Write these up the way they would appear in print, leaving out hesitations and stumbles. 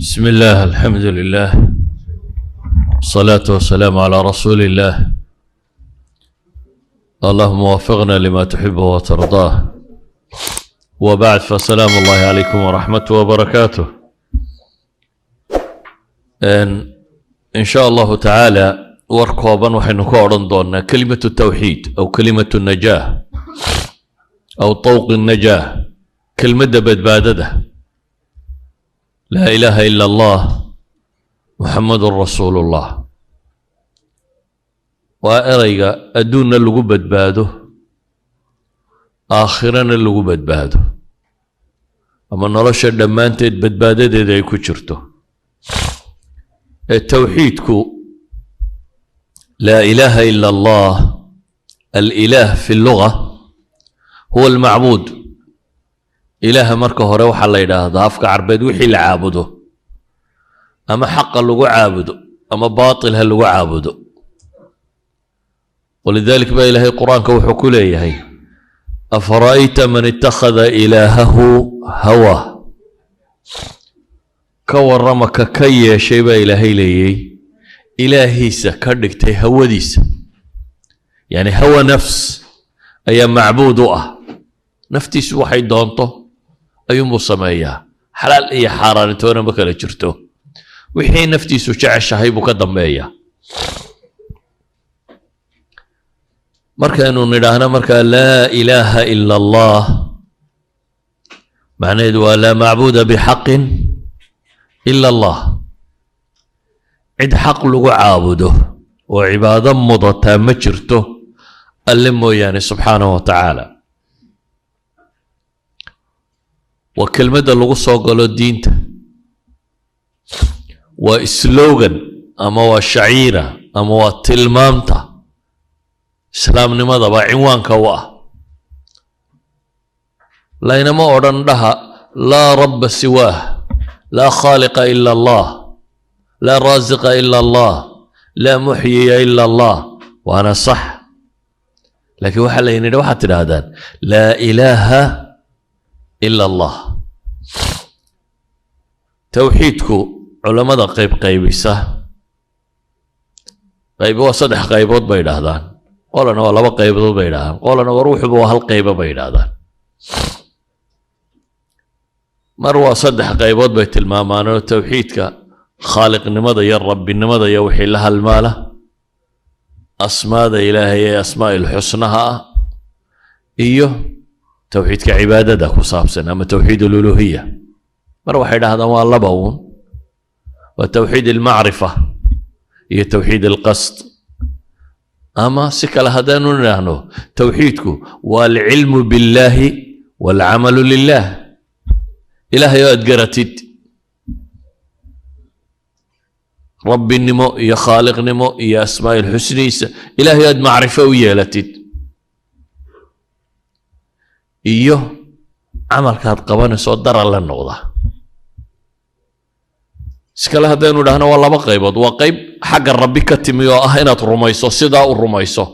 بسم الله، الحمد لله، والصلاة والسلام على رسول الله. اللهم وفقنا لما تحبه وترضاه. وبعد، فسلام الله عليكم ورحمته وبركاته. إن شاء الله تعالى war kooban waxaynu ka odhan doonaa كلمة التوحيد أو كلمة النجاة أو طوق النجاة، kelmadda badbaadada، لا إله إلا الله محمد رسول الله. Waa ereyga adduunna lagu badbaado, aakhirana lagu badbaado, ama nolosha dhammaanteed badbaadadeeda ay ku jirto. Ee towxiidku لا إله إلا الله، الإله في اللغة هو المعبود. Ilaaha marka hore waxaa la yidhaahdaa afka Carbeed wixii la caabudo, ama xaqa lagu caabudo ama baatil ha lagu caabudo. ولذلك baa Ilaahay Qur-aanka wuxuu ku leeyahay: أفرأيت من اتخذ إلهه هواه. Ka warrama ka yeeshay, baa Ilaahay leeyay, ilaahiisa ka dhigtay hawadiisa, yani هوى نفس ayaa macbuud u ah. Naftiisu waxay doonto ayuunbuu sameeyaa, xalaal iyo xaaraanitoona ma kala jirto, wixii naftiisu jeceshahay buu ka dambeeyaa. Markaynu nidhaahno markaa لا إله إلا الله, macnaheedu waa لا معبود بحق إلا الله. Cid xaq lagu caabudo oo cibaado mudataa ma jirto Alle mooyaane, subxaanahu wa tacaala. Waa kelmadda lagu soo galo diinta, waa slogan ama waa shaciira ama waa tilmaamta islaamnimada, baa cinwaanka u ah. Laynama odhan dhaha لا رب سواه، لا خالق إلا الله، لا رازق إلا الله، لا محيي إلا الله. Waana sax, laakiin waxaa layin yidhi waxaad tidhaahdaan لا إله إلا الله. Towxiidku culammada qayb qaybisa, qayb waa saddex qaybood bay idhaahdaan, qolana waa laba qaybood bay idhahdaan, qolana war wuxuba waa hal qaybo bay idhahdaan. Mar waa saddex qaybood bay tilmaamaan, oo towxiidka khaaliqnimada iyo rabbinimada iyo wixii la halmaala, asmaada Ilaahay ee asmaa'il xusnaha ah, iyo towxiidka cibaadada ku saabsan ama توحيد الألوهية. Mar waxay dhahdaan waa laba uun, waa توحيد المعرفة iyo توحيد القصد. Ama si kale haddaanu nidhaahno, towxiidku waa العلم بالله والعمل لله. Ilaahay oo aad garatid rabbinimo iyo khaaliqnimo iyo asmaa'il xusniisa, Ilaahay aad macrifo u yeelatid, iyo camalkaad qabanayso dara la noqda. Iskale haddaynu idhahno waa laba qaybood, waa qayb xagga Rabbi ka timi oo ah inaad rumayso, sidaa u rumayso,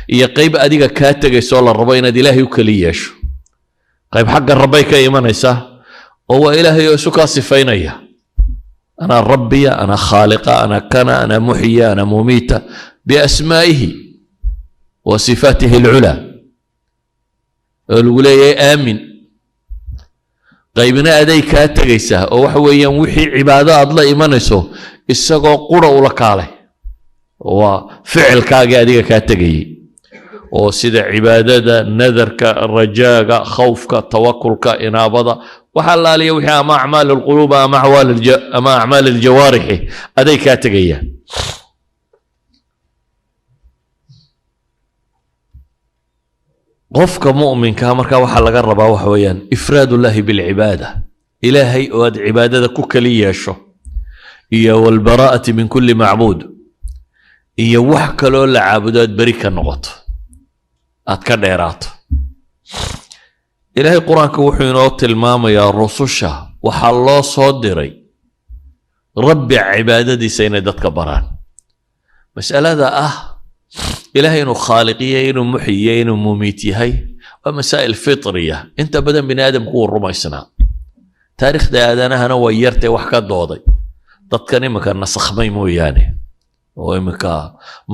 iyo qayb adiga kaa tegayso oo la rabo inaad Ilaahay u keli yeesho. Qayb xagga Rabbay ka imanaysaa oo waa Ilaahay oo isu kaa sifaynaya: أنا ربي، أنا خالق، أنا kana، أنا محيي، أنا مميت، بأسمائه وصفاته العلى, oo lagu leeyahay aamin. Qaybina aday kaa tegaysaa, oo waxa weeyaan wixii cibaado aad la imanayso isagoo qura ula kaalay, waa ficilkaagii adiga kaa tegayey, oo sida cibaadada, nadarka, rajaaga, khawfka, tawakulka, inaabada, waxa allaaliya wixii ama أعمال القلوب ama أعمال الجوارح aday kaa tegayaan. Qofka mu'minkaa markaa waxaa laga rabaa waxa weeyaan إفراد الله بالعبادة, Ilaahay oo aad cibaadada ku kali yeesho, iyo والبراءة من كل معبود, iyo wax kaloo la caabudo aad beri ka noqoto, aad ka dheeraato. Ilaahay Qur-aanka wuxuu inoo tilmaamayaa rususha waxaa loo soo diray Rabbi cibaadadiisa inay dadka baraan. Mas'alada ah Ilaahay inuu khaaliqiya, inuu muxyiya, inuu mumiit yahay waa masaa'il fitriya, inta badan bini aadamku wuu rumaysnaa. Taariikhda aadanahana way yartay wax ka dooday dadkan iminka nasakhmay mooyaane, oo iminka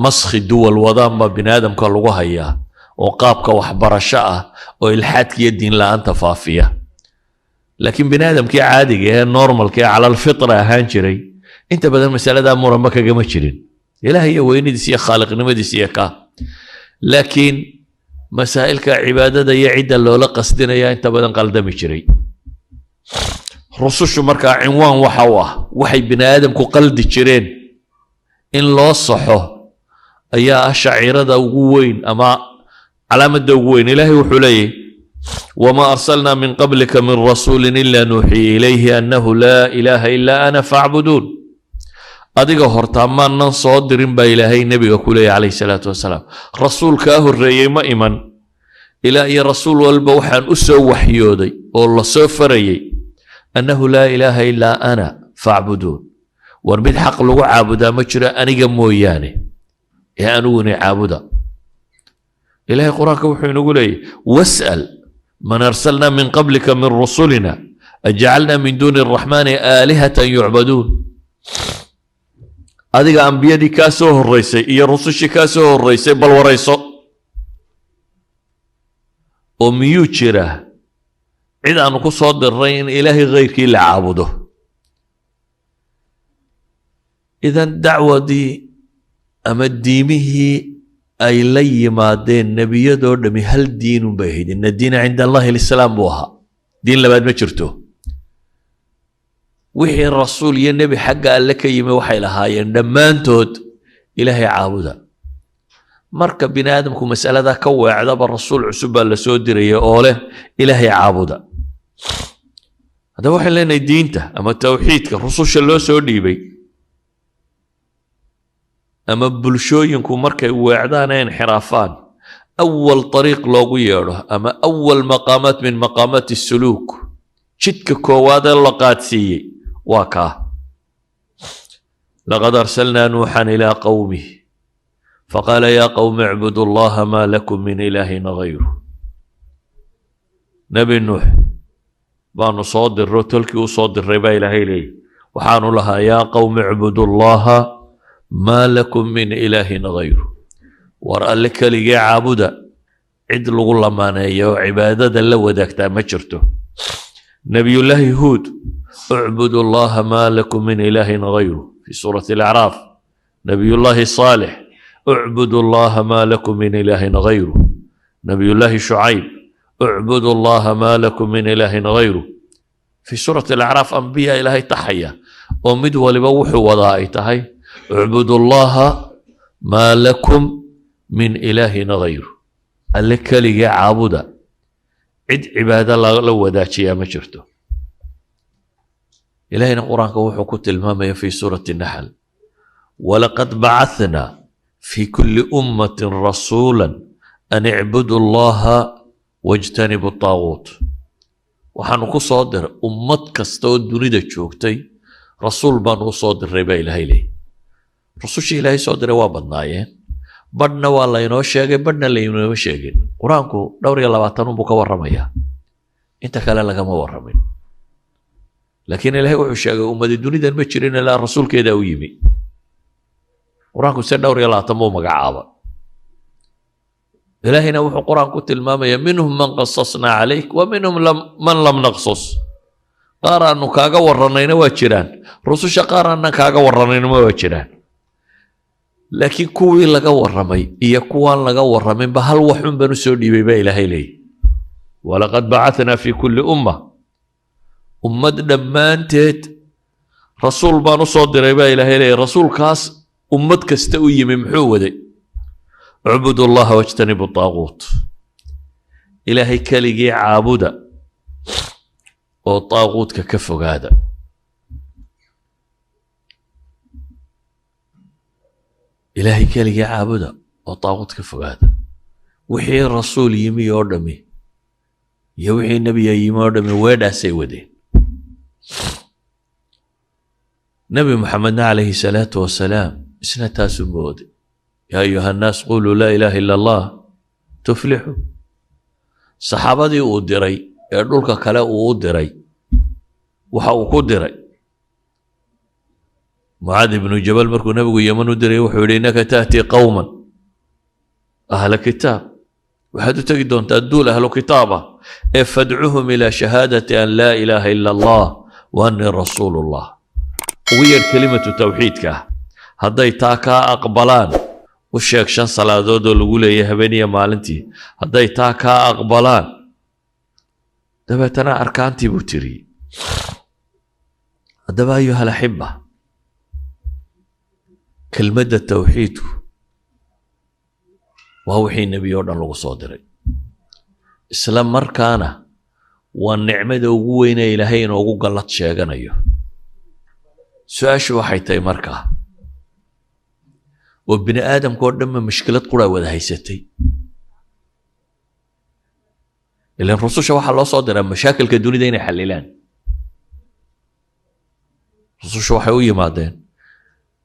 maskhi duwal wadaan baa bini aadamka lagu hayaa, oo qaabka waxbarasho ah oo ilxaadka iyo diin la-aanta faafiya. Laakiin bini aadamkii caadiga ee normalka ee cala alfitra ahaan jiray, inta badan masaladaa muranba kagama jirin, Ilaah iyo weynidiis iyo khaaliqnimadiis iyo ka. Laakiin masaa'ilka cibaadada iyo cidda loola qasdinaya inta badan qaldami jiray. Rusushu markaa cinwaan waxa u ah waxay bini aadamku qaldi jireen in loo saxo ayaa ah shaciirada ugu weyn ama calaamadda ugu weyn. Ilaahay wuxuu leeyahy: وما أرسلنا من قبلك من رسول إلا نوحي إليه أنه لا إله إلا أنا فاعبدون. Adiga hortaa maanan soo dirin, baa Ilaahay nebiga ku leeyahy calayhi salaatu wasalaam, rasuul kaa horreeyey ma iman ilaa iyo rasuul walba waxaan u soo waxyooday oo la soo farayey أنه لا إله إلا أنا فاعبدون, war mid xaq lagu caabudaa ma jiro aniga mooyaane ee aniguna caabuda. Ilahay qur-aanka wuxuu inagu leeyahy: واسأل من أرسلنا من قبلك من رسلنا أجعلنا من دون الرحمن آلهة يعبدون. Adiga ambiyadii kaa soo horreysay iyo rusushii kaa soo horreysay bal warayso, oo miyuu jiraa cid aanu ku soo dirnay in Ilaahay khayrkii la caabudo? Idan dacwadii ama diimihii ay la yimaadeen nebiyadoo dhami hal diinun bay ahayd. إن الدين عند الله الإسلام buu ahaa, diin labaad ma jirto. Wixii rasuul iyo nebi xagga Alle ka yimi waxay lahaayeen dhammaantood Ilaahay caabuda. Marka bini aadamku mas'alada ka weecdaba, rasuul cusub baa la soo diraya oo leh Ilaahay caabuda. Haddaba waxaan leenahay diinta ama tawxiidka rususha loo soo dhiibay ama bulshooyinku markay weecdaan ee inxiraafaan, أول طريق loogu yeedho ama أول مقامات من مقامات السلوك, jidka koowaad ee la qaadsiiyey waa kaa: لقد أرسلنا نوحا إلى قومه فقال يا قوم اعبدوا الله ما لكم من إله غيره. Nebi Nuux baanu soo dirro, tolkii u soo diray baa Ilaahay leeyahy. Waxaanu lahaa: يا قوم اعبدوا الله ما لكم من إله غيره, war Alle keligee caabuda, cid lagu lamaaneeyo oo cibaadada la wadaagtaa ma jirto. Nabiyullaahi Huud: اعبدوا الله ما لكم من إله غيره, في سورة الأعراف. Nabiyullaahi Saalix: اعبدوا الله ما لكم من إله غيره. Nabiyullaahi Shucayb: اعبدوا الله ما لكم من إله غيره, في سورة الأعراaf. Ambiya Ilaahay taxaya oo mid waliba wuxuu wadaa ay tahay اعبدوا الله ما لكم من إله غيره, Alle keligee caabuda, cid cibaado lala wadaajiyaa ma jirto. Ilahayna qur-aanka wuxuu ku tilmaamaya في سورة النحل: ولقد بعثنا في كل أمة رسولا أن اعبدوا الله واجتنبوا الطاغوت. Waxaanu ku soo diray ummad kasta oo dunida joogtay rasuul baanu u soo diray, baa Ilaahay leeyay. Rusushii Ilaahay soo diray waa badnaayeen, badhna waa laynoo sheegay, badhna laynooma sheegin. Qur-aanku dhowr iyo labaatan unbuu ka warramayaa, inta kale lagama warramin. Laakiin Ilaahay wuxuu sheegay ummadi dunidan ma jirin ilaa rasuulkeeda u yimi. Qur-aanku se 24 buu magacaaba. Ilaahayna wuxuu qur-aanku tilmaamayaa: منهم من قصصنا عليك ومنهم من لم نقصص. Qaar aanu kaaga warranayna waa jiraan rususha, qaar aanan kaaga warranayna waa jiraan. Laakiin kuwii laga warramay iyo kuwaan laga warraminba hal waxun baan usoo dhiibay, baa Ilaahay leeyahy. ولقد بعثنا في كل أمة, ummad dhammaanteed rasuul baan usoo diray, baa Ilaahay leeyahy. Rasuulkaas ummad kasta u yimi muxuu waday? اعبدوا الله واجتنبوا الطاغوت, Ilaahay keligii caabuda oo taaquudka ka fogaada. Ilaahay keligii caabuda oo taaquud ka fogaada. Wixii rasuul yimi oo dhami iyo wixii nebiya yimi oo dhami weedhaasay wadeen. Nebi Muxamedna calayhi salaatu wasalaam isna taasuu mooday: يا أيها الناس قولوا لا إله إلا الله تفلحوا. Saxaabadii uu diray ee dhulka kale uu u diray Waxa uu ku diray Mucaad ibnu Jabal markuu Nebigu Yeman u diray, wuxuu yidhi: "إنك تأتي قوما أهل كتاب", waxaad u tegi doontaa duul ahlu kitaab ah ee, "فادعهم إلى شهادة أن لا إله إلا الله وأني رسول الله", ugu yeedh kelimatu tawxiidka ah. Hadday taa kaa aqbalaan, u sheeg shan salaadood oo lagu leeyahay habeeniya maalintii. Hadday taa kaa aqbalaan, dabeetana arkaantii buu tiriyey. Haddaba, أيها الأحبة, kelmadda tawxiidku waa wixii nebi oo dhan lagu soo diray, isla markaana waa nicmada ugu weynee Ilaahay inoogu gallad sheeganayo. Su-aashu waxay tahay markaa, oo bini aadamka oo dhanba mushkilad quraa wada haysatay? Ilan rususha waxaa loo soo diraa mashaakilka dunida inay xallilaan. Rususha waxay u yimaadeen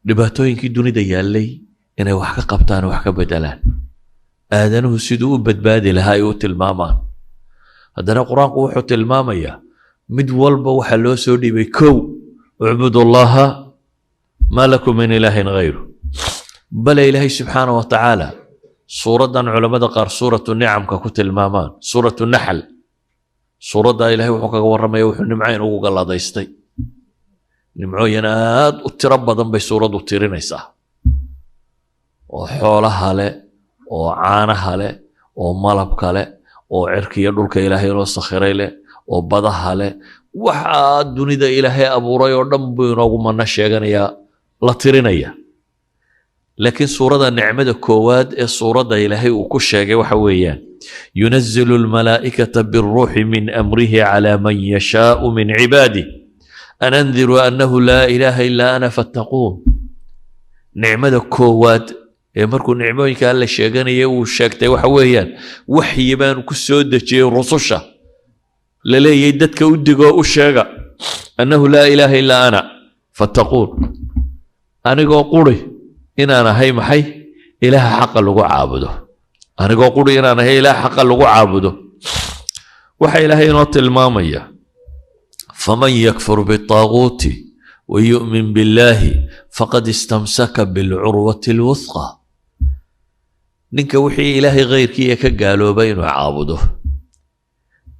dhibaatooyinkii dunida yaallay inay wax ka qabtaan oo wax ka beddelaan, aadanuhu siduu u badbaadi lahaa ay u tilmaamaan. Haddana Qur-aanku wuxuu tilmaamayaa mid walba waxaa loo soo dhiibay kow: اعبدوا الله ما لكم من إله غيره. Bale Ilaahay subxaana wa tacaala suuraddan culammada qaar suuratu nicamka ku tilmaamaan, suuratu Naxal, suuraddaa Ilahay wuxuu kaga warramaya wuxuu nimcayn ugu galladaystay. Nimcooyin aad u tiro badan bay suuraddu tirinaysaa, oo xoolaha leh, oo caanaha leh, oo malabka leh, oo cirka iyo dhulka Ilaahay inoo sakhiray leh, oo badaha leh. Waxaa dunida Ilaahay abuuray oo dhan buu inoogu manno sheeganayaa, la tirinaya. Laakiin suurada nicmada koowaad ee suuradda Ilaahay uu ku sheegay waxa weeyaan: ينزل الملائكة بالروح من أمره على من يشاء من عباده أن أنذروا أنه لا إله إلا أنا فاتقون. Nicmada koowaad ee markuu nicmooyinka Alla sheeganaya uu sheegtay waxa weeyaan waxyi baanu ku soo dejiyey rususha la leeyahay dadka u digoo u sheega أنه لا إله إلا أنا فاتقون, anigoo quri inaan ahay maxay? Ilaaha xaqa lagu caabudo. Anigoo quri inaan ahay Ilaaha xaqa lagu caabudo. Waxa Ilaahay inoo tilmaamaya: فمن يكفر بالطاغوت ويؤمن بالله فقد استمسك بالعروة الوثقى. Ninka wixii Ilaahay khayrkiiya ka gaaloobay inuu caabudo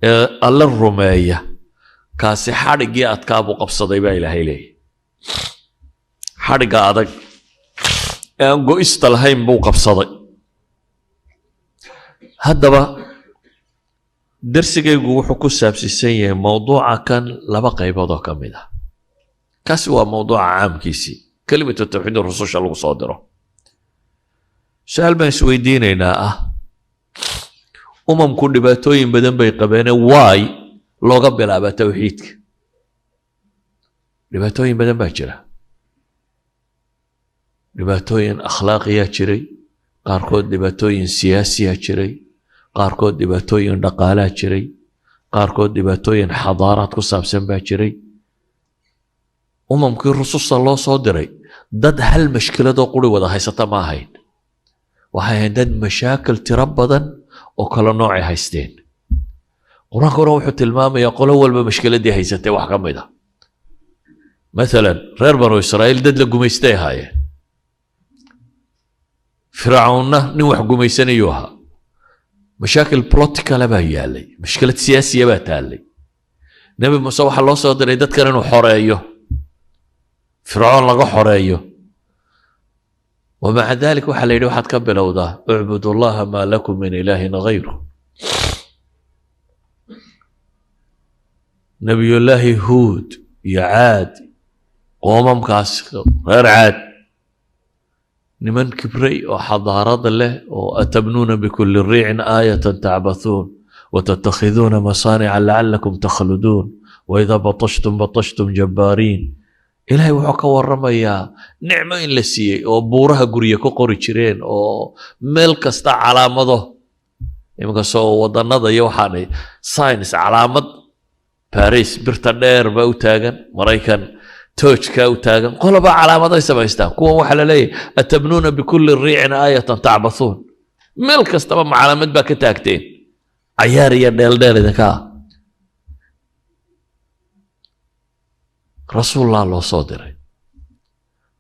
ee Alla rumeeya, kaasi xadhiggii adkaa buu qabsaday, baa Ilaahay leeyahy. Xadhigga adag ee aan go'ista lahayn buu qabsaday. Haddaba darsigaygu wuxuu ku saabsiisan yahay mowduuca kan laba qaybood oo ka mid ah. Kaasi waa mowduuca caamkiisii, kelimatu tawxiid rususha lagu soo diro. Su-aal baan isweydiinaynaa ah: umamku dhibaatooyin badan bay qabeene, waay looga bilaabaa tawxiidka? Dhibaatooyin badan baa jira. Dhibaatooyin akhlaaqiyaa jiray qaarkood, dhibaatooyin siyaasiyaa jiray qaarkood, dhibaatooyin dhaqaalaa jiray qaarkood, dhibaatooyin xadaaraad ku saabsan baa jiray. Umamkii rususta loo soo diray dad hal mashkiladoo quri wada haysata ma ahayn. Waxay ahayn dad mashaakil tiro badan oo kala noocay haysteen. Qur-aankuna wuxuu tilmaamayaa qolo walba mashkiladii haysatay wax ka mid a. Maalan, reer Banu Israa'iil dad la gumaystay ahaayeen. Fircawnna nin wax gumaysanayuu ahaa. Mashaakil political ah baa yaallay, mashkilad siyaasiya baa taallay. Nebi Muuse waxaa loo soo diray dadkan inuu xoreeyo, Fircoon laga xoreeyo. ومع ذلك waxaa la yidhi waxaad ka bilowdaa اعبدوا الله ما لكم من إله غيره. Nebiyullaahi Huud iyo Caad, qoomamkaas reer Caad, niman kibray oo xadaarada leh oo أتبنون بكل ريع آية تعبثون وتتخذون مصانع لعلكم تخلدون وإذا بطشتم بطشتم جبارين. Ilaahay wuxuu ka warramayaa nicmo in la siiyey oo buuraha gurye ku qori jireen oo meel kasta calaamado. Iminka soo wadannada iyo waxaanay science calaamad, Paris birta dheer baa u taagan, Maraykan toojkaa u taagan, qoloba calaamaday samaystaan. Kuwan waxaa la leeyahay: أتبنون بكل ريع آية تعبثون. Meel kastaba ma calaamad baa ka taagteen? Cayaar iyo dheeldheel idinka ah. Rasuullaa loo soo diray.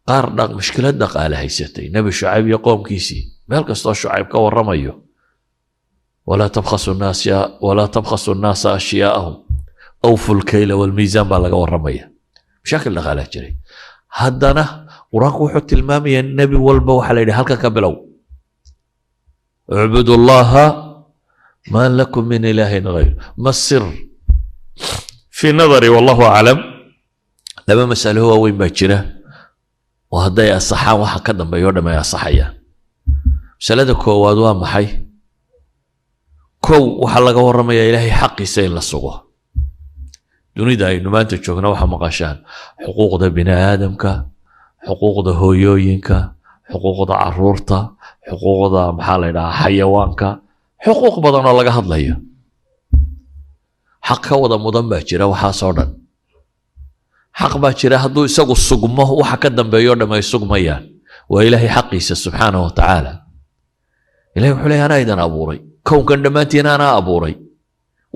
Qaar mushkilad dhaqaale haysatay, Nebi Shucayb iyo qoomkiisii. Meel kastoo Shucayb ka warramayo, ولا تبخسوا الناس أشياءهم أوفوا الكيل والميزان baa laga warramaya. Mashaakil dhaqaalaa jiray. Haddana Qur-aanku wuxuu tilmaamayaa nebi walba waxaa la yidhi halkan ka bilow: اعبدوا الله ما لكم من إله غيره. ما السر في نظري والله أعلم؟ Laba masalo waaweyn baa jira oo hadday asaxaan waxa ka dambeeyo o dham ay asaxayaan. Masalada koowaad waa maxay? Kow, waxaa laga warramayaa Ilaahay xaqiisa in la sugo. Dunida aynu maanta joogna waxaa maqashaan xuquuqda bini aadamka, xuquuqda hooyooyinka, xuquuqda caruurta, xuquuqda, maxaa la yidhahaa, xayawaanka, xuquuq badan oo laga hadlayo. Xaq ka wada mudan baa jira waxaasoo dhan. Xaq baa jira hadduu isagu sugmo waxa ka dambeeyo o dham ay sugmayaan. Waa Ilaahay xaqiisa subxaanahu wa tacaala. Ilahay wuxuu leeyahy: anaa idan abuuray, kownkan dhammaantiin anaa abuuray,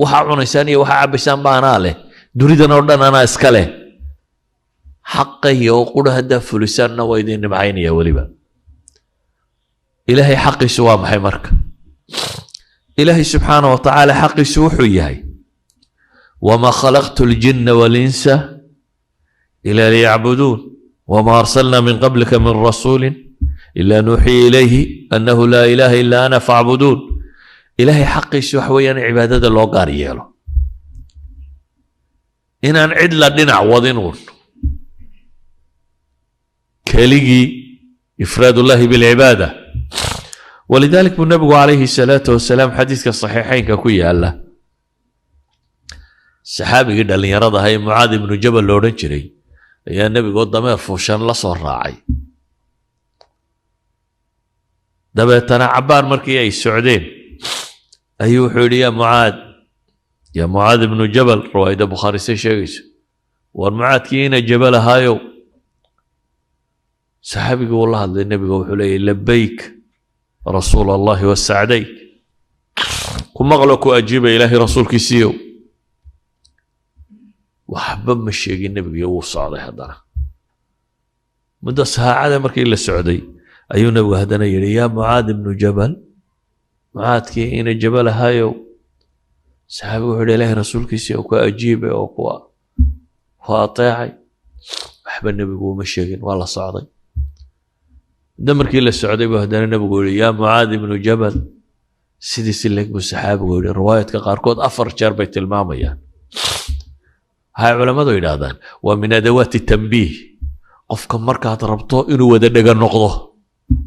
waxaa cunaysaan iyo waxaa cabbaysaan ba anaa leh, dunidan oo dhan anaa iska leh. Xaqaya oo qura haddaa fulisaanna waa idin nimcaynaya. Weliba Ilaahay xaqiisu waa maxay? Marka Ilaahay subxaana wa tacaala xaqiisu wuxuu yahay: وما خلقت الجن والإنس إلا ليعبدون وما أرسلنا من قبلك من رسول إلا نوحي إليه أنه لا إله إلا أنا فاعبدون. Ilaahay xaqiisu waxa weeyaan cibaadada loo gaar yeelo, inaan cid la dhinac wadin uun, keligii إفراد الله بالعبادة. ولذلك buu Nabigu calayhi salaatu wasalaam xadiiska saxiixeynka ku yaala, saxaabigii dhallinyarada ahaa ee Mucaad ibnu Jabal lo odhan jiray ayaa nebigoo dameer fuushan la soo raacay. Dabeetana cabbaar markii ay socdeen ayuu wuxuu yidhi: "Yaa Mucaad, yaa Mucaad ibnu Jabal." Riwaayadda Bukhaari say sheegayso: "War Mucaadkii ina Jabal ahaayow." Saxaabigii wuu la hadlay nebiga, wuxuu leeyahy: "لبيك رسول الله وسعديك." Ku maqlo, ku ajiiba, Ilaahay rasuulkiisiiyow. Waxba ma sheegin nebigiyo, wuu socday. Haddana muddo saacada markii la socday ayuu nebigu haddana yidhi: "Yaa Mucaad ibnu Jabal, Mucaadkii ina Jabal ahaayow." Saxaabigu wuxuu yidhi: "Ilaahay rasuulkiisii oo ku ajiibay oo ku ateecay." Waxba nebigu uma sheegin, waa la socday. Muddo markii la socday buu haddana nebigu yidhi: "Yaa Mucaad ibnu Jabal." Sidii si leeg buu saxaabigu yidhi. Riwaayadka qaarkood afar jeer bay tilmaamayaan. Waxay culammadu yidhaahdaan waa من أدوات التنبيه. Qofka markaad rabto inuu wada dhega noqdo,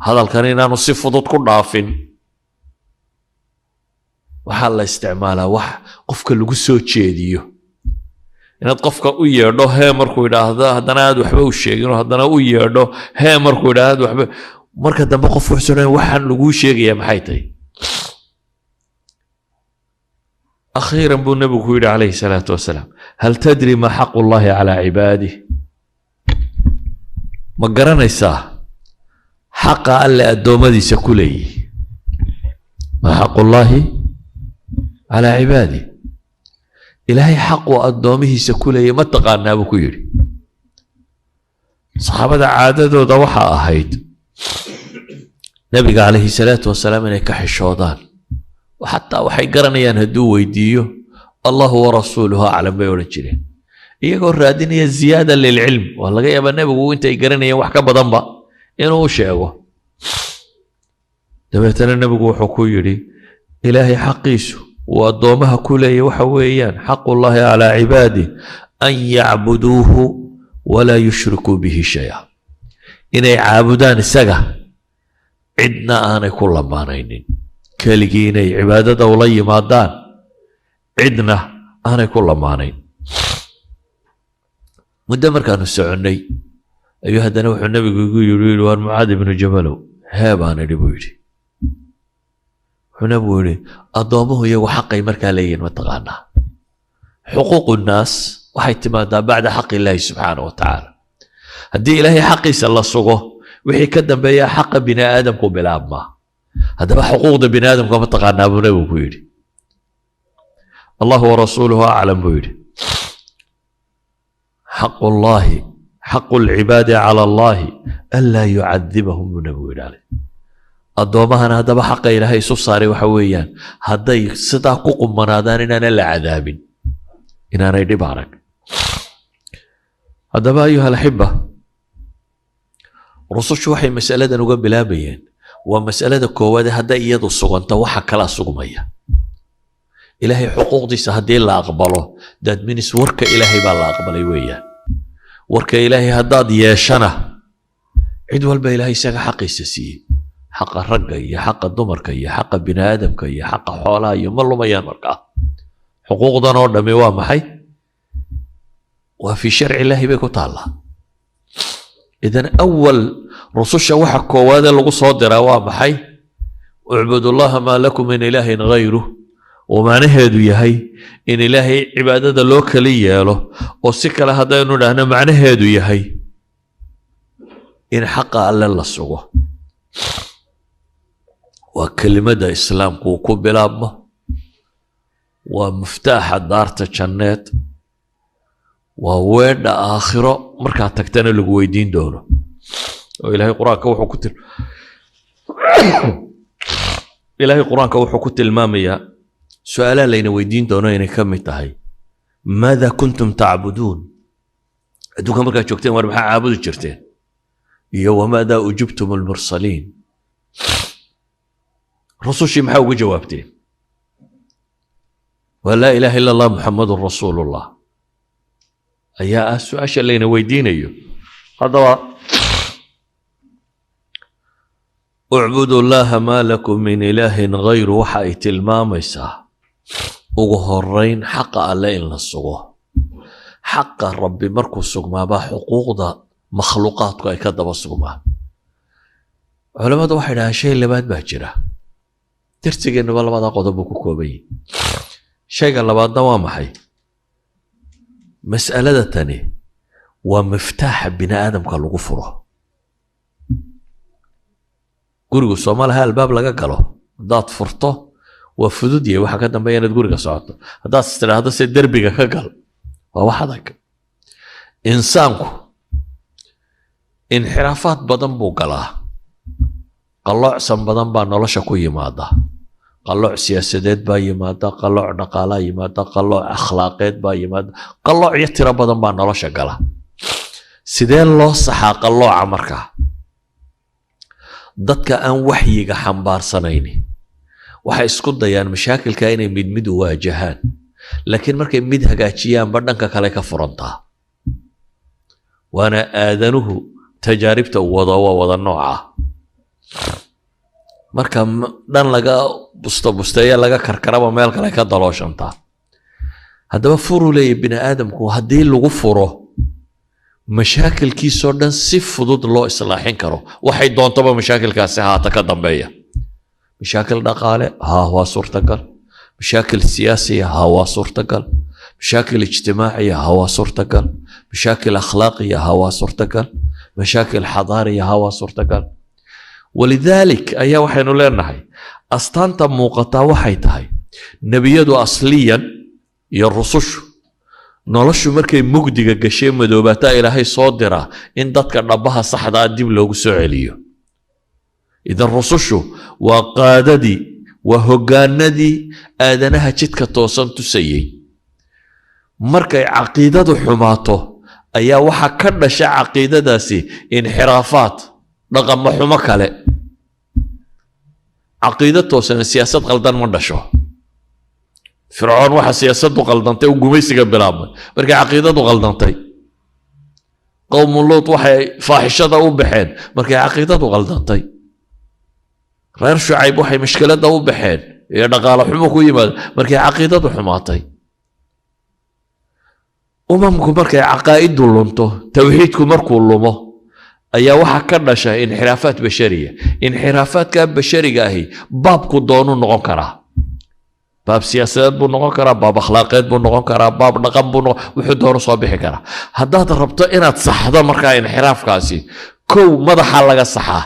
hadalkan inaanu si fudud ku dhaafin, waxaa la isticmaalaa wax qofka lagu soo jeediyo. Inaad qofka u yeedho, hee markuu yidhaahdo haddana aad waxba u sheegin, haddana u yeedho, hee markuu yidhaahdo waxba, marka dambe qof wuxuu odhanaya: "Waxaan laguu sheegayaa maxay tahay?" Akhiiran buu nebigu ku yidhi calayhi salaatu wasalaam: "هل تدري ما حق الله على عباده?" Ma garanaysaa xaqa Alle addoommadiisa ku leeyihi? ما حق الله على عباده. Ilaahay xaquu addoomihiisa ku leeyahy ma taqaanaa, buu ku yidhi. Saxaabada caadadooda waxaa ahayd nebiga calayhi salaatu wasalaam inay ka xishoodaan, xataa waxay garanayaan hadduu weydiiyo, "الله ورسوله أعلم" bay odhan jireen, iyagoo raadinaya زيادة للعلم. Waa laga yaabaa nebigu intay garanayeen wax ka badanba inuu u sheego. Dabeetana nebigu wuxuu ku yidhi: Ilaahay xaqiisu uu addoomaha ku leeyahy waxa weeyaan: حق الله على عباده أن يعبدوه ولا يشركوا به شيئا. Inay caabudaan isaga, cidna aanay ku lamaanaynin, keligii inay cibaadada ula yimaadaan, cidna aanay ku lamaanayn. Muddo markaanu soconnay ayuu haddana wuxuu nebigu igu yidhi: "Waar Mucaad ibnu Jabalow." "Hee," baan idhi, buu yidhi. Wuxuu nebigu yidhi: "Addoommuhu iyagu xaqay markaa leeyihin ma taqaanaa?" حقوق الناس waxay timaadaa بعد حق الله subxaana wa tacaala. Haddii Ilaahay xaqiisa la sugo, wixii ka dambeeya xaqa bini aadamku bilaabmaa. Haddaba xuquuqda bini aadamka ma taqaanaa, buu nebigu ku yidhi. "الله ورسوله أعلم," buu yidhi. حق الله، حق العباد على الله ألا يعذبهم, buu Nabigu yidhi caleh. Addoommahana haddaba xaqa Ilaahay isu saaray waxa weeyaan, hadday sidaa ku qumanaadaan, inaana la cadaabin, inaanay dhib arag. Haddaba, أيها الأحبة, rusushu waxay masaladan uga bilaabayeen waa masalada koowaade. Hadday iyadu suganto, waxa kalaa sugmaya. Ilaahay xuquuqdiisa haddii la aqbalo, that means warka Ilaahay baa la aqbalay weeyaan. Warka Ilaahay haddaad yeeshana, cid walba Ilaahay isaga xaqiisa siiyey, xaqa ragga iyo xaqa dumarka iyo xaqa bini aadamka iyo xaqa xoolaha iyo, ma lumayaan. Markaa xuquuqdan oo dhammi waa maxay? Waa في شرع الله bay ku taallaa. إذن أول rususha waxa koowaadee lagu soo diraa waa maxay? اعبدوا الله ما لكم من إله غيره, oo macnaheedu yahay in Ilaahay cibaadada loo kali yeelo, oo si kale haddaynu dhahno, macnaheedu yahay in xaqa Alle la sugo. Waa kelimada Islaamku uu ku bilaabmo, waa muftaaxa daarta janneed, waa weedha aakhiro markaad tagtana lagu weydiin doono, oo Ilaahay Qur-aanka wuxuu ku tilmaamayaa su-aalaha layna weydiin doono inay ka mid tahay: ماذا كنتم تعبدون? Adduunka markaad joogteen, war maxaa caabudi jirteen? Iyo وماذا أجبتم المرسلين? Rusushii maxaa uga jawaabteen? Waa لا إله إلا الله محمد رسول الله ayaa ah su-aasha layna weydiinayo. Haddaba, اعبدوا الله ما لكم من إله غيره waxa ay tilmaamaysaa ugu horeyn xaqa Alle in la sugo. Xaqa Rabbi markuu sugmaabaa xuquuqda makhluuqaadku ay ka daba sugmaan. Culammadu waxay dhahaan shay labaad baa jira. Darsigeennuba labadaa qodob buu ku kooban yahi. Shayga labaadna waa maxay? Mas'alada tani waa miftaaxa bini aadamka lagu furo. Gurigu sooma laha albaab laga galo? Haddaad furto waa fudud yahay, waxa ka dambeeya inaad guriga socoto. Haddaad is tidhaahdo se derbiga ka gal, waa wax adag. Insaanku inxiraafaad badan buu galaa, qalloocsan badan baa nolosha ku yimaada. Qallooc siyaasadeed baa yimaada, qallooc dhaqaalaa yimaada, qallooc akhlaaqeed baa yimaada, qalloocyo tiro badan baa nolosha gala. Sidee loo saxaa qallooca markaa? Dadka aan waxyiga xambaarsanayni waxay isku dayaan mashaakilka inay mid mid u waajahaan, laakiin markay mid hagaajiyaanba dhanka kale ka furantaa. Waana aadanuhu tajaaribta uu wado, waa wada nooca. Marka dhan laga busto busteeya, laga karkaraba, meel kale ka dalooshantaa. Haddaba furuu leeyahy bini aadamku, haddii lagu furo mashaakilkiisoo dhan si fudud loo islaaxin karo, waxay doontaba mashaakilkaasi haata ka dambeeya. Mashaakil dhaqaale haa, waa suurtagal. Mashaakil siyaasiya haa, waa suurtagal. Mashaakil ijtimaaciya haa, waa suurtagal. Mashaakil akhlaaqiya haa, waa suurtagal. Mashaakil xadaariya haa, waa suurtagal. ولذلك ayaa waxaynu leenahay astaanta muuqataa waxay tahay nebiyadu asliyan iyo rusushu noloshu markay mugdiga gashay, madoobaataa, Ilaahay soo diraa in dadka dhabbaha saxda ah dib loogu soo celiyo. إذن rusushu waa qaadadii, waa hoggaanadii aadanaha jidka toosan tusayey. Markay caqiidadu xumaato ayaa waxaa ka dhasha caqiidadaasi inxiraafaat, dhaqamo xumo kale. Caqiido toosan siyaasad qaldan ma dhasho. Fircoon waxa siyaasaddu qaldantay u gumaysiga bilaabmay markay caqiidadu qaldantay. Qowmu Luut waxay faaxishada u baxeen markay caqiidadu qaldantay. Reer Shucayb waxay mashkiladda u baxeen iyo dhaqaale xumo ku yimaado markay caqiidadu xumaatay. Umamku markay caqaa'idu lunto, tawxiidku markuu lumo, ayaa waxaa ka dhasha inxiraafaat bashariya. Inxiraafaadka bashariga ahi baabku doonuu noqon karaa. Baab siyaasadeed buu noqon karaa, baab akhlaaqeed buu noqon karaa, baab dhaqan buu noqon, wuxuu doono soo bixi karaa. Haddaad rabto inaad saxdo markaa inxiraafkaasi, kow madaxa laga saxaa.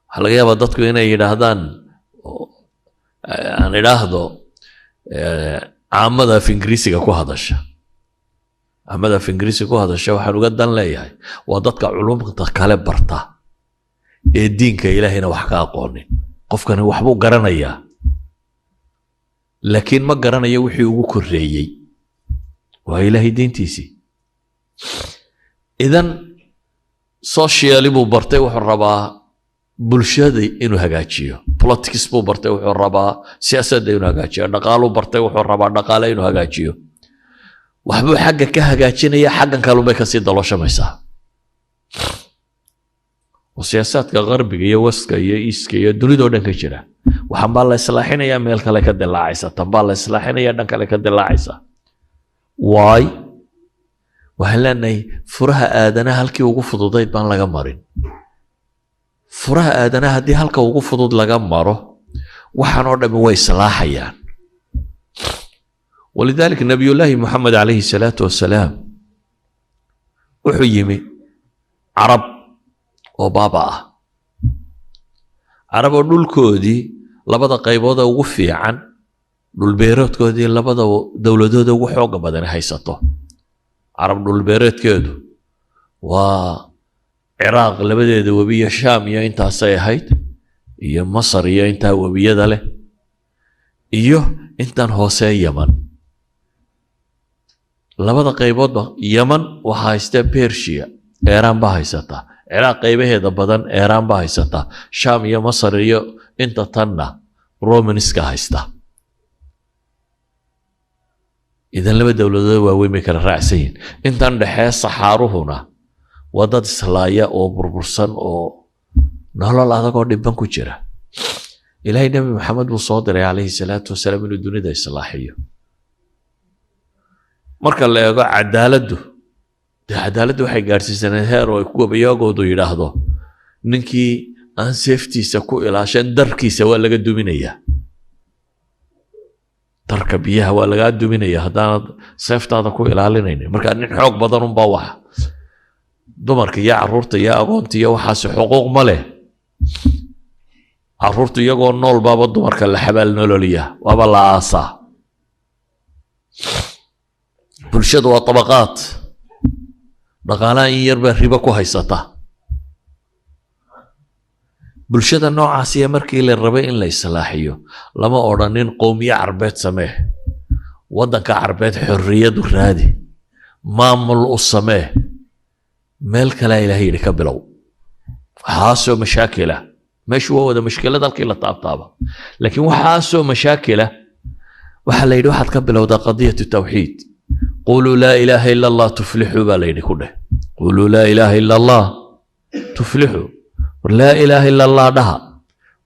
Waxaa laga yaabaa dadku inay yidhaahdaan, aan idhaahdo caamada af Ingiriisiga ku hadasha. Axmed af Ingiriisi ku hadasha waxaan uga dan leeyahay waa dadka culumta kale barta ee diinka Ilaahayna wax ka aqoonin. Qofkani waxbuu garanayaa, laakiin ma garanayo wixii ugu korreeyey, waa Ilaahay diintiisii. Idan socially buu bartay, wuxuu rabaa bulshada inuu hagaajiyo. Politics buu bartay, wuxuu rabaa siyaasadda inuu hagaajiyo. Dhaqaaluu bartay, wuxuu rabaa dhaqaale inuu hagaajiyo. Waxbuu xagga ka hagaajinaya, xaggan kalunbay kasii dalooshamaysaa. Oo siyaasaadka qarbiga iyo westka iyo eastka iyo dunidoo dhan ka jira, waxan baa la islaaxinayaa, meel kale ka dilaacaysa, tan baa la islaaxinaya, dhan kale ka dilaacaysa. Waay, waxaan leenahay furaha aadanaha halkii ugu fududayd baan laga marin. Furaha aadanaha haddii halka ugu fudud laga maro, waxaan oo dhammi way islaaxayaan. ولذلك Nabiyullaahi Moxamed عليه الصلاة والسلام wuxuu yimi Carab oo baaba ah, Carab oo dhulkoodii labada qaybood ee ugu fiican, dhulbeereedkoodii labada dowladooda ugu xooga badan haysato. Carab dhulbeereedkeedu waa Ciraaq labadeeda webi iyo Shaam iyo intaasay ahayd, iyo Masar iyo intaa webiyada leh, iyo intan hoose Yaman. Labada qayboodba Yaman waxaa haysta Persia, Eeraan baa haysataa. Ciraaq qaybaheeda badan Eeraan baa haysataa. Shaam iyo Masar iyo inta tanna Romanska haysta. Idan laba dowladood waaweyn bay kala raacsan yihiin. Intan dhexee saxaaruhuna waa dad islaaya oo burbursan oo nolol adag oo dhibban ku jira. Ilaahay Nebi Maxamed buu soo diray عليه الصلاة والسلام inuu dunida islaaxiyo. Marka la eego cadaaladdu, dee cadaaladdu waxay gaadhsiisaneed heer oo ay kuwabayagoodu yidhaahdo ninkii aan seeftiisa ku ilaashan darkiisa waa laga duminayaa. Darka biyaha waa lagaa duminaya haddaanad seeftaada ku ilaalinaynin. Marka nin xoog badan unbaa waxa dumarka iyo carruurta iyo agoonta iyo waxaasi xuquuq ma leh. Carruurtu iyagoo nool baaba dumarka la xabaal nololiya, waaba la aasaa. Bulshadu waa tabaqaad. Dhaqaalaha in yar baa ribo ku haysata. Bulshada noocaasiya markii la rabay in la islaaxiyo, lama odhanin qowmiye Carbeed samee, waddanka Carbeed xorriyadu raadi, maamul u samee. Meel kalea Ilahay yidhi ka bilow. Waxaasoo mashaakila meeshu waa wada mashkilad halkii la taabtaaba, laakiin waxaasoo mashaakila waxaa la yidhi waxaad ka bilowdaa قضية التوحيد. قولوا لا إله إلا الله تفلحوا baa la yidhi. Ku dheh قولوا لا إله إلا الله تفلحوا. War لا إله إلا الله dhaha,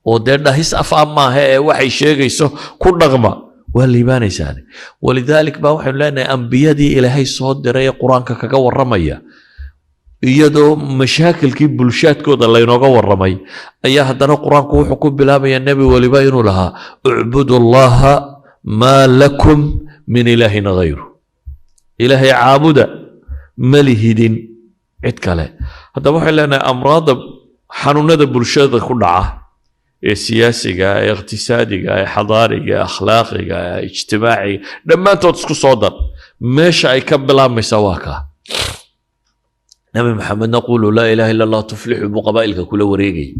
oo dee dhahis af a maaha ee waxay sheegayso ku dhaqma, waa liibaanaysaan. ولذلك baa waxaynu leenahay ambiyadii Ilaahay soo diray ee Qur-aanka kaga warramaya, iyadoo mashaakilkii bulshaadkooda laynooga warramay, ayaa haddana Qur-aanku wuxuu ku bilaabaya nebi waliba inuu lahaa اعبدوا الله ما لكم من إله غيره. Ilaahay caabuda, ma lihidin cid kale. Haddaba waxay leenahay amraadda, xanuunada bulshada ku dhaca ee siyaasiga, ee iqtisaadiga, ee xadaariga, ee akhlaaqiga, ee ijtimaaciga, dhammaantood isku soo dar, meesha ay ka bilaabmaysaa waa kaa. Nabi Maxamedna قولوا لا إله إلا الله تفلحوا buu qabaa'ilka kula wareegayay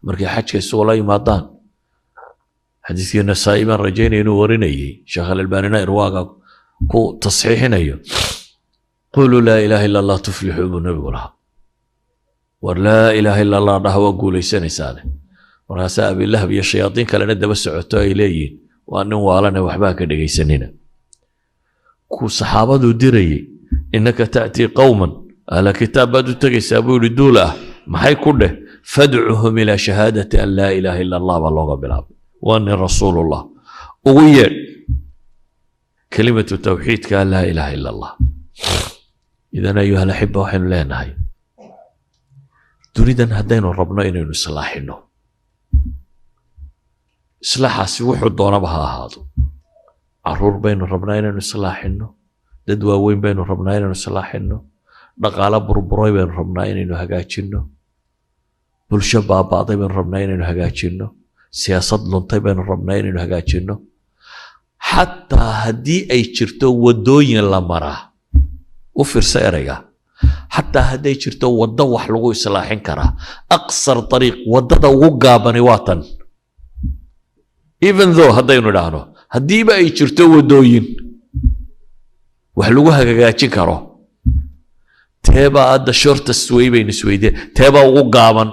markay xajka isugula yimaadaan. Xadiiskii Nasaa'i baan rajaynaya inuu warinayay, Sheekh Alalbaanina irwaaga ku tasxiixinayo. قولوا لا إله إلا الله تفلحوا buu nabigu lahaa. War لا إله إلا الله dhaha, waa guuleysanaysaane. Markaasaa Abilahab iyo shayaadiin kalena daba socoto ay leeyihiin waa nin waalane, waxbaa ka dhegaysanina. Ku saxaabaduu dirayey, إنك تأتي قوما أهل كتاب baad u tegaysaa buu yihi, duul ah, maxay ku dheh? فادعهم إلى شهادة أن لا إله إلا الله baa looga bilaabay, وأني رسول الله. Ugu yeedh kelimatu tawxiidka, لا إله إلا الله. إذن أيها الأحبة, waxaynu leenahay dunidan haddaynu rabno inaynu islaaxino, islaaxaasi wuxuu doonaba ha ahaado. Caruur baynu rabnaa inaynu islaaxino, dad waaweyn baynu rabnaa inaynu islaaxino, dhaqaalo burburay baynu rabnaa inaynu hagaajinno, bulsho baaba'day baynu rabnaa inaynu hagaajinno, siyaasad luntay baynu rabnaa inaynu hagaajinno. Xataa haddii ay jirto waddooyin la maraa U fiirsa ereyga. Xataa hadday jirto waddo wax lagu islaaxin karaa, أقصر طريق, waddada ugu gaabani waa tan. Even though haddaynu idhaahno, haddiiba ay jirto waddooyin wax lagu hagaajin karo, teebaa hadda shortest way baynu isweydeen? Teebaa ugu gaaban?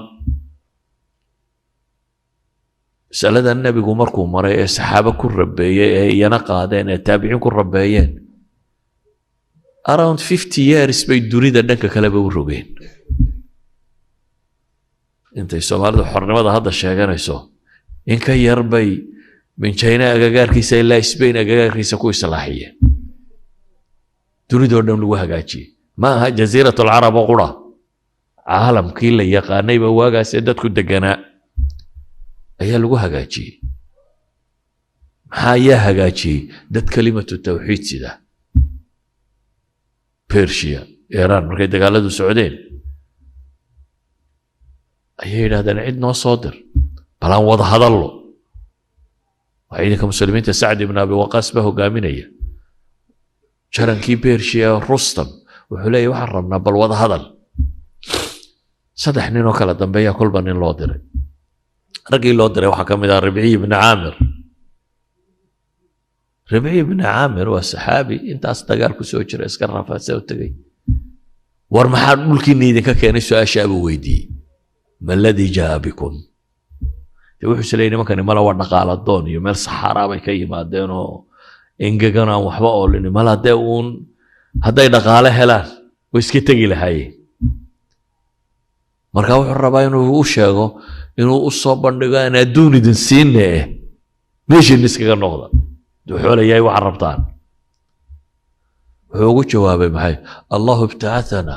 Masaladan nebigu markuu maray ee saxaabo ku rabeeyey ee iyana qaadeen ee taabiciin ku rabeeyeen, around 50 years bay dunida dhanka kaleba u rogeen. Intay Soomaalidu xornimada hadda sheeganayso in ka yar bay min China agagaarkiisa ilaa Spain agagaarkiisa ku islaaxiyeen, dunidoo dhan lagu hagaajiyey. Ma aha جزيرة العرب oo qura, caalamkii la yaqaanayba waagaasee dadku deganaa ayaa lagu hagaajiyey. Maxaa yaa hagaajiyey? Dad كلمة التوحيد sida. Persia, Iran, markay dagaaladu socdeen ayay yidhahdeen, "Cid noo soo dir, bal aan wada hadallo." Waa ciidanka Muslimiinta, Sacd ibn Abi Waqaas baa hogaaminaya. Jarankii Persia, Rustam, wuxuu leeyahy, "Waxaan rabnaa bal wada hadal." Saddex nin oo kala dambeeya kolba nin loo diray. Raggii loo diray waxaa ka mid ah Ribciy ibni Caamir. Ribciy ibni Caamir waa saxaabi intaas dagaal ku soo jira, iska rafaadsa u tegey. "War maxaa dhulkiina idinka keenay?" Su-aashaa buu weydiiyey. "ما الذي جاء بكم?" Dee wuxuu isleeyay, nimankani mala waa dhaqaala doon iyo meel saxaaraa bay ka yimaadeen oo engegan, aan waxba oolin, mala dee uun hadday dhaqaale helaan way iska tegi lahaayeen. Marka wuxuu rabaa inuu u sheego, inuu u soo bandhigo, "Aan adduun idin siine eh, meeshiina iskaga noqda, duu xoolayahay waxaad rabtaan." Wuxuu ugu jawaabay maxay? "الله ابتعثنا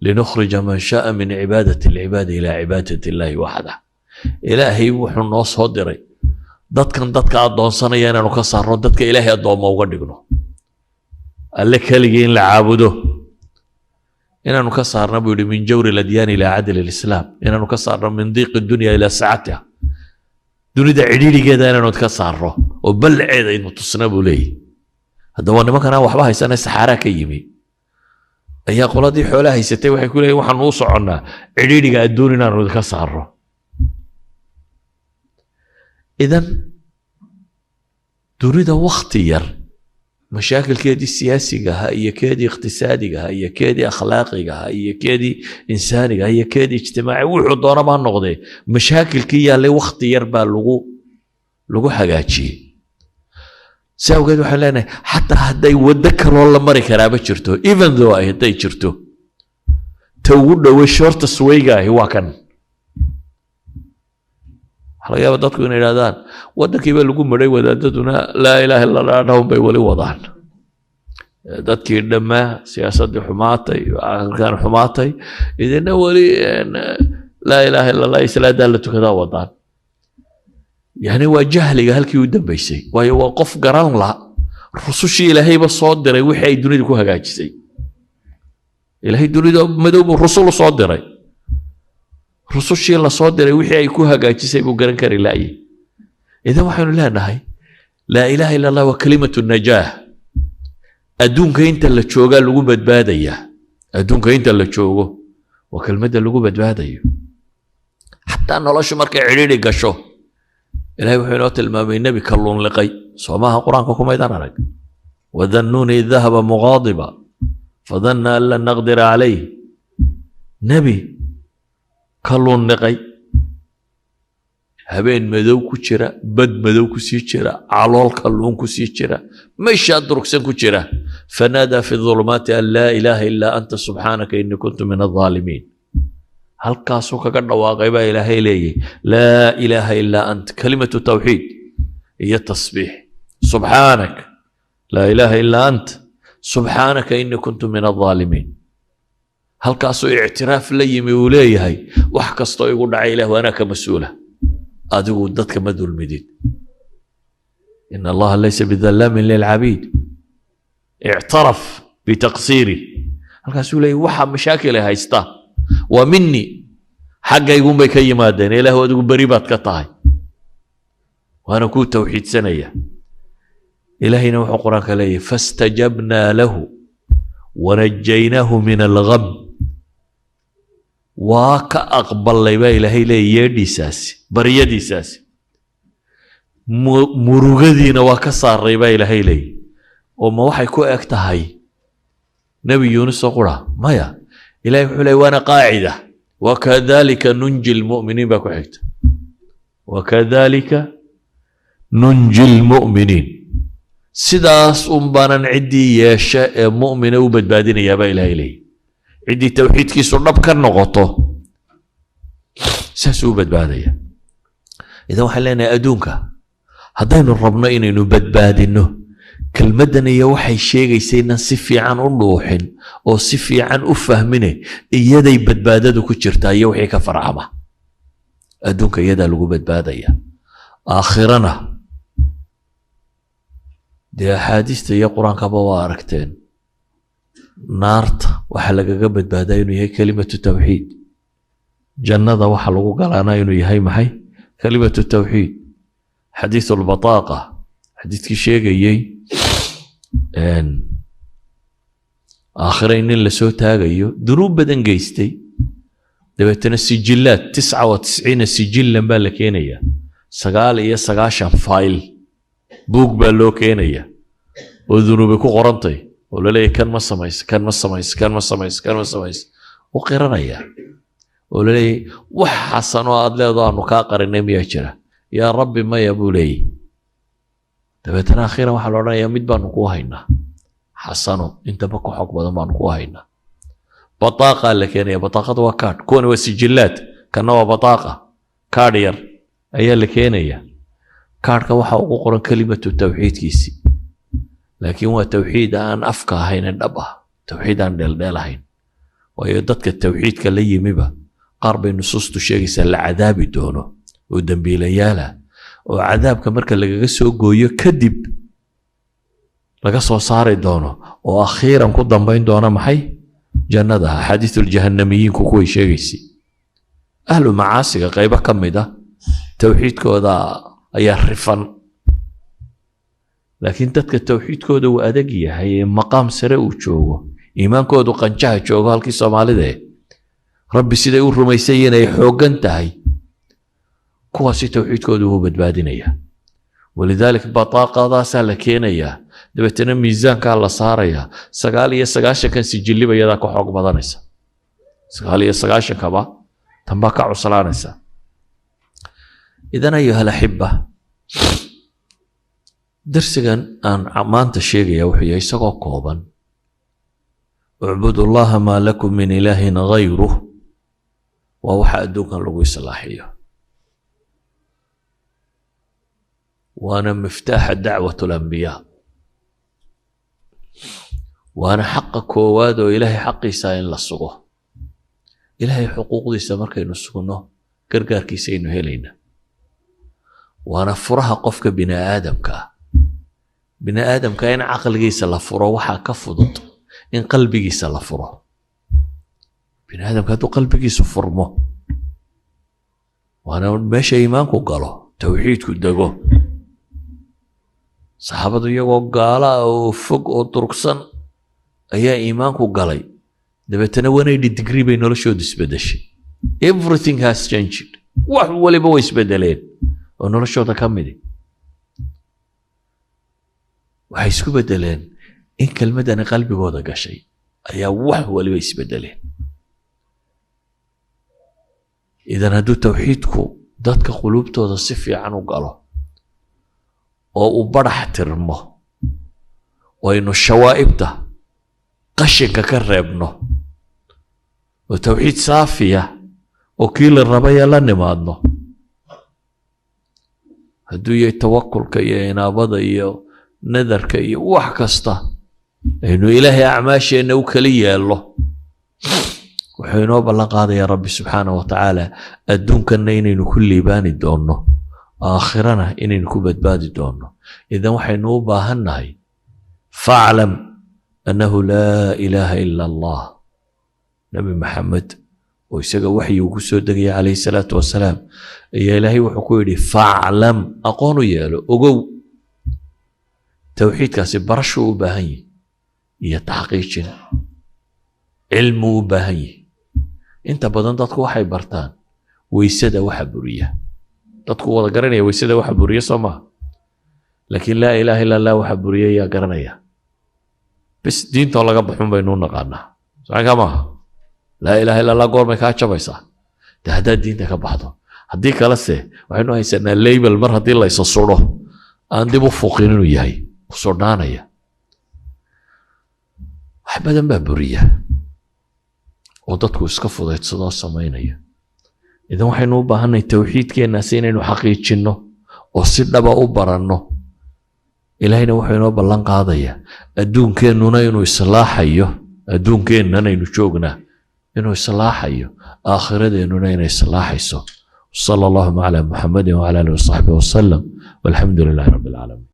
لنخرج من شاء من عبادة العباد إلى عبادة الله وحده." Ilaahay wuxuu noo soo diray dadkan dadka addoonsanaya inaanu ka saarno, dadka Ilaahay addoomma uga dhigno, Alle keligii in la caabudo inaanu ka saarno buu yidhi, من جور الأديان إلى عدل الإسلام, inaanu ka saarno من ضيق الدنيا إلى سعتها, dunida cidhiidhigeeda inaanu ka saarno oo ballaceeda aynu tusna buu leeyahy. Haddaba nimankan aan waxba haysana, saxaaraa ka yimi, ayaa qoladii xoolaha haysatay waxay ku leeyihin, "Waxaanu u soconnaa cidhiidhiga adduun inaanu idinka saarno." Idan dunida wakti yar mashaakilkeedii siyaasiga ahaa iyo keedii iqtisaadiga ahaa iyo keedii akhlaaqiga ahaa iyo keedii insaaniga ahaa iyo keedii ijtimaaci, wuxuu doonaba ha noqdee, mashaakilkii yaallay wakti yar baa lagu hagaajiyey. Si awgeed waxaan leenahay, xataa hadday waddo kaloo la mari karaaba jirto, even though ay hadday jirto, ta ugu dhowey, shortest wayga ahi waa kan. Waxaa laga yaaba dadku inay idhahdaan, "Waddankii baa lagu maray, wadaadaduna لا إله إلا الله dhahun bay weli wadaan, dadkii dhammaa, siyaasaddii xumaatay, aqalkan xumaatay, idina weli لا إله إلا الله islaadaa la tukadaa wadaan." Yani waa jahliga halkii u dambaysay, waayo waa qof garan la rusushii Ilaahayba soo diray wixii ay dunida ku hagaajisay. Ilaahay dunida madow buu rusul u soo diray, rusushii lasoo diray wixii ay ku hagaajisay buu garan kari laayay. Idan waxaynu leenahay, لا إله إلا الله waa كلمة النجاة. Adduunka inta la joogaa lagu badbaadayaa, adduunka inta la joogo waa kelmadda lagu badbaadayo. Xataa noloshu markay cidhiidhi gasho, Ilahay wuxuu inoo tilmaamay nebi kalluun liqay. Soo maaha? Qur-aanka kumaydaan arag? "وذا النون إذ ذهب مغاضبا فظن أن لن نقدر عليه." Nebi kalluun liqay, habeen madow ku jira, bad madow ku sii jira, calool kalluun ku sii jira, meeshaa durugsan ku jira. "فنادى في الظلمات أن لا إله إلا أنت سبحانك إني كنت من الظالمين." Halkaasuu kaga dhawaaqay baa Ilaahay leeyahy, لا إله إلا أنت, كلمة توحيد iyo tasbiix, سبحانك لا إله إلا أنت سبحانك إني كنت من الظالمين. Halkaasuu ictiraaf la yimi, uu leeyahay, "Wax kastoo igu dhacay, Ilah, anaa ka mas-uula, adigu dadka ma dulmidid. إن الله ليس بظلام للعبيد." اعترف بتقصيره. Halkaasuu leeyahy, "Waxa mashaakil ay haysta waa mini, xaggaygunbay ka yimaadeen. Ilaahu, adigu beri baad ka tahay, waana kuu tawxiidsanaya." Ilaahayna wuxuu Qur-aanka leeyahy, "فاستجبنا له." ونجيناه من الغم. Waa ka aqbalay baa Ilaahay leeya yeedhiisaasi, baryadiisaasi, murugadiina waa ka saaray baa Ilaahay leeya. Oo ma waxay ku eg tahay Nebi Yuunus oo qura? Maya. Ilahay wuxuu leey, waana qaacida, وكذلك ننجي المؤمنين baa ku xigta. وكذلك ننجي المؤمنين, sidaas un baanan ciddii yeesha ee mu'mina u badbaadinayaa baa Ilahay leeyahy. Ciddii towxiidkiisu dhab ka noqoto saasuu u badbaadaya. Idan waxaan leenahay, adduunka haddaynu rabno inaynu badbaadinno, kelmaddan iyo waxay sheegaysa inaan si fiican u dhuuxin oo si fiican u fahmine, iyaday badbaadadu ku jirtaa iyo wixii ka farcama. Adduunka iyadaa lagu badbaadaya. Aakhirana dee axaadiista iyo Qur-aankaba waa aragteen, naarta waxaa lagaga badbaadaa inuu yahay كلمة التوحيد, jannada waxa lagu galaana inuu yahay maxay? كلمة التوحيد. حديث البطاقة, xadiiskii sheegayey aakhira in nin lasoo taagayo dunuub badan geystay, dabeetana sijillaad 99 سجلا baa la keenaya, 99 fayl, buug baa loo keenaya oo dunuubi ku qorantay, oo la leeyahy kan ma samays, kan ma samays, kan ma samays, kan ma samays. U qiranaya oo la leeyahy wax xasanoo aad leedo aanu kaa qarinay miyaa jira? Yaa Rabbi, maya, buu leeyahy. Dabeetana akhiiran waxaa la odhanayaa mid baanu kuu haynaa, xasano intaba ka xog badan baanu kuu haynaa. بطاقة la keenaya. Bataaqada waa kaadh, kuwani waa sijillaad, kanna waa بطاقة, kaadh yar ayaa la keenaya. Kaadhka waxa ugu qoran kelimatu tawxiidkiisii, laakiin waa tawxiid aan afka ahayn ee dhab ah, tawxiid aan dheeldheel ahayn. Waayo, dadka tawxiidka la yimiba qaar bay nusuustu sheegaysaa la cadaabi doono oo dembiilayaala, oo cadaabka marka lagaga soo gooyo kadib laga soo saari doono, oo akhiiran ku dambayn doona maxay? Jannada. أحاديث الجهنميين ku kuway sheegaysay, ahlu macaasiga qaybo ka mid ah tawxiidkooda ayaa rifan, laakiin dadka tawxiidkooda uu adag yahay ee maqaam sare uu joogo, iimaankoodu qanjaha joogo halkii Soomaalida, eh, Rabbi siday u rumaysan yihiin ay xooggan tahay, kuwaasi tawxiidkoodu wuu badbaadinaya. ولذلك bataaqadaasaa la keenayaa, dabeetana miisaankaa la saarayaa. 99-kan sijilliba iyadaa ka xoog badanaysa, 99-kaba tanbaa ka cuslaanaysa. إذن أيها الأحبة, darsigan aan maanta sheegaya wuxuu yahay isagoo kooban: اعبدوا الله ما لكم من إله غيره. Waa waxa adduunkan lagu islaaxiyo, waana miftaaxa دعوة الأنبياء, waana xaqa koowaad oo Ilaahay xaqiisa in la sugo. Ilaahay xuquuqdiisa markaynu sugno, gargaarkiisa aynu helaynaa. Waana furaha qofka bini aadamka ah. Bini aadamka in caqligiisa la furo waxaa ka fudud in qalbigiisa la furo. Bini aadamka hadduu qalbigiisu furmo, waana meesha iimaanku galo, tawxiidku dego. Saxaabadu iyagoo gaala ah oo fog oo durugsan ayaa iimaanku galay, dabeetana 180 degree bay noloshoodu isbedeshay. Everything has changed, wax waliba way isbedeleen oo noloshooda ka midi waxay isku bedeleen in kelmaddani qalbigooda gashay ayaa wax waliba isbedeleen. إذن hadduu tawxiidku dadka quluubtooda si fiican u galo oo uu badhax tirmo, oo aynu shawaa'ibta qashinka ka reebno, oo tawxiid saafiya oo kii la rabaya la nimaadno, hadduu yahay tawakulka iyo inaabada iyo nadarka iyo wax kasta, aynu Ilaahay acmaasheenna u kala yeello, wuxuu inoo ballan qaadayaa Rabbi subxaanah wa tacaala adduunkanna inaynu ku liibaani doonno, aakhirana inaynu ku badbaadi doonno. إذن waxaynu u baahannahay فاعلم أنه لا إله إلا الله. Nebi Maxamed oo isaga waxyi uu ku soo degaya عليه الصلاة والسلام ayaa Ilaahay wuxuu ku yidhi: فاعلم, aqoon u yeelo, ogow. Towxiidkaasi barashuu u baahan yihi iyo taxqiijin. Cilmi u baahan yihi. Inta badan dadku waxay bartaan weysada waxa buriya. Dadku wada garanaya weysada waxa buriya, soo maha? Laakiin laa ilaaha illa Allah waxa buriya yaa garanaya? Bis diintoo laga baxun baynu u naqaanaa, sacanka maaha. Laa ilaaha illa Allah goormay kaa jabaysaa? De haddaad diinta ka baxdo. Haddii kalese waxaynu haysanaa label, mar haddii la isa sudho aan dib u fuqin inuu yahay ku sudhaanaya. Wax badan baa buriya oo dadku iska fudaydsadoo samaynaya. Idan waxaynu u baahanay towxiidkeennaasi inaynu xaqiijinno oo si dhaba u baranno. Ilaahayna wuxuu inoo ballan qaadaya adduunkeennuna inuu islaaxayo, adduunkeennanaynu joognaa inuu islaaxayo, aakhiradeennuna inay islaaxayso. Sala allahuma calaa Muxamadin wacala aalihi wasaxbihi wasalam, walxamdu lilaahi rabbi alcaalamiin.